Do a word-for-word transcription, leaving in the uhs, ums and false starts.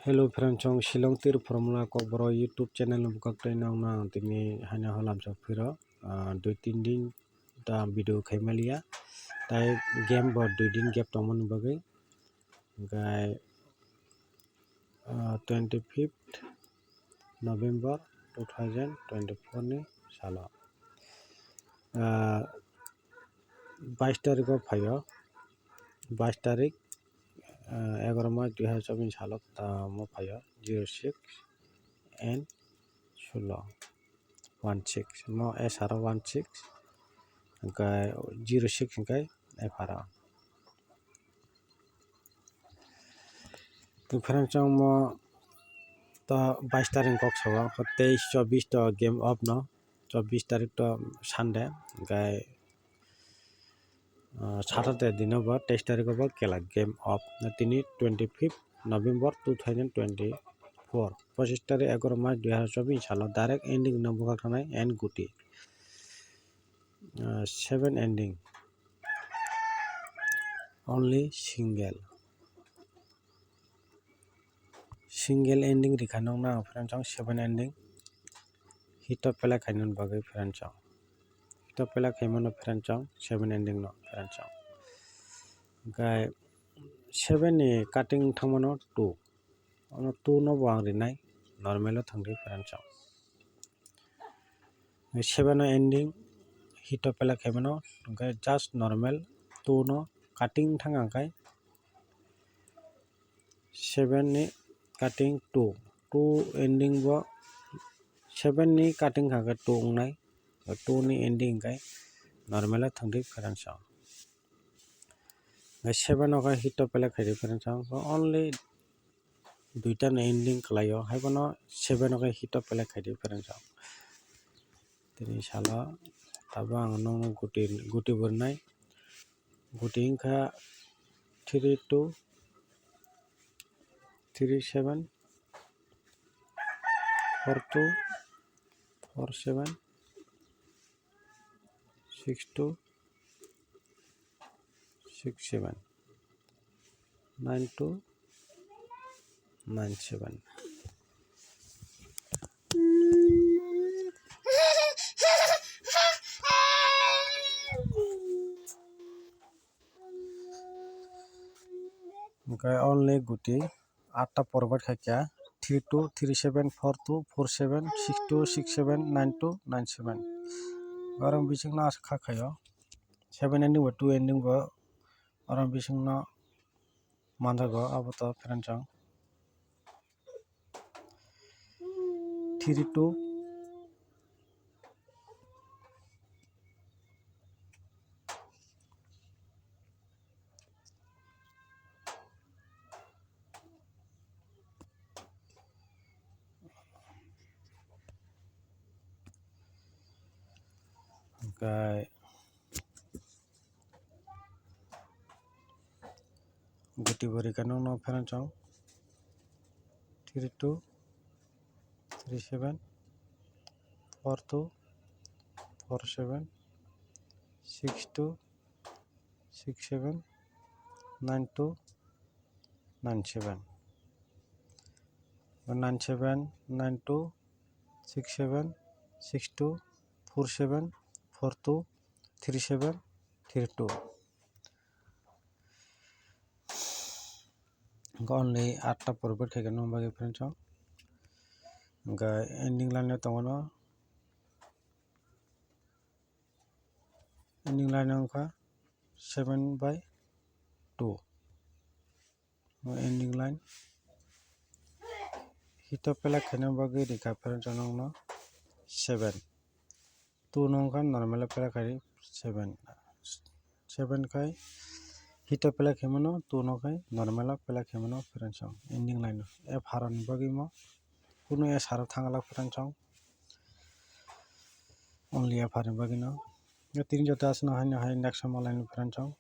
Hello friends, chwng Shillong Tir Formula Kokborok YouTube channel ni bwkhak tei nokno ang tini haino holamsa phiro, ah, dui tin din ta video khai maliya, tai game bo dui din gap tongmani bagwi, hwnkhe, ah, twenty fifth November two thousand twenty four ni salo, ah, bais tarikh o phaio, bais tarikh, ah, egaroh mas dui hazar chobbish salo tamo phaio, zero six and sullo, one six, mo S R o one six, hwnkhe zero six hwnkhe F R o. Friends, chwng mo to bais tarikh kok sao, teis chobbish to game off no, chobbish tarikh to Sunday, hwnkhe, ah, Saturday dino bo teis tarikh o bo kela game off. Tini twenty fifth November two thousand twenty four, pochish tarikh egaroh mas dui hazar chobbish salo direct ending no bwkhak thanai and guti, ah, seven ending. Only single. Single ending rikha nokna ang friends, chwng seven ending. Hit o pelek khainani bagwi friends, chwng hit o pelek khaimano friends, chwng seven ending no friends, chwng. Hwnkhe seven ni cutting thangmano two. Ono two no bo ang rinai, normal o thangdi friends, chwng. Seven o ending, hit o pelek khaimano, hwnkhe just normal two no cutting thang ang khai. Seven ni cutting two, two ending bo seven ni cutting kha khe two wngnai, two ni ending khai normal o thangdi friends, chwng. Seven o khai hit o pelek khaidi friends, chwng only duita no ending kwlaio, haibono seven o khe hit o pelek khaidi friends, chwng. Tini salo tabuk ang nokno guti, guti bo rinai. Guti wngkha three two, three seven, four two, four seven, six two, six seven, nine two, nine seven. Hwnkhe only guti atta forward khaikha, three two, three seven, four two, four seven, six two, six seven, nine two, nine seven. Oro bisingno aswk kha khaio, seven ending bo two ending bo oro bisingno manjago, abo to friends, chwng three two. Hwnkhe guti bo rikha nokno friends, chwng three two, three seven, four two, four seven, six two, six seven, nine two, nine seven, nine seven, nine two, six seven, six two, four seven, four two, three seven, three two. Hwnkhe only atta forward khaikhe nokno bagwi friends, chwng hwnkhe ending line o tongo no. Ending line wngkha seven by two. O ending line. Hit o pelek khaina bagwi rikha friends, chwng nokno seven. Two no wngkha normal o pelek khai seven. Seven khai hit o pelek khaimano, two no khai normal o pelek khaimano friends, chwng ending line o. F R ni bagwi mo kunu S R o thangla friends, chwng. Only F R ni bagwi no. Tini joto aswkno haino hai next o malai nw friends, chwng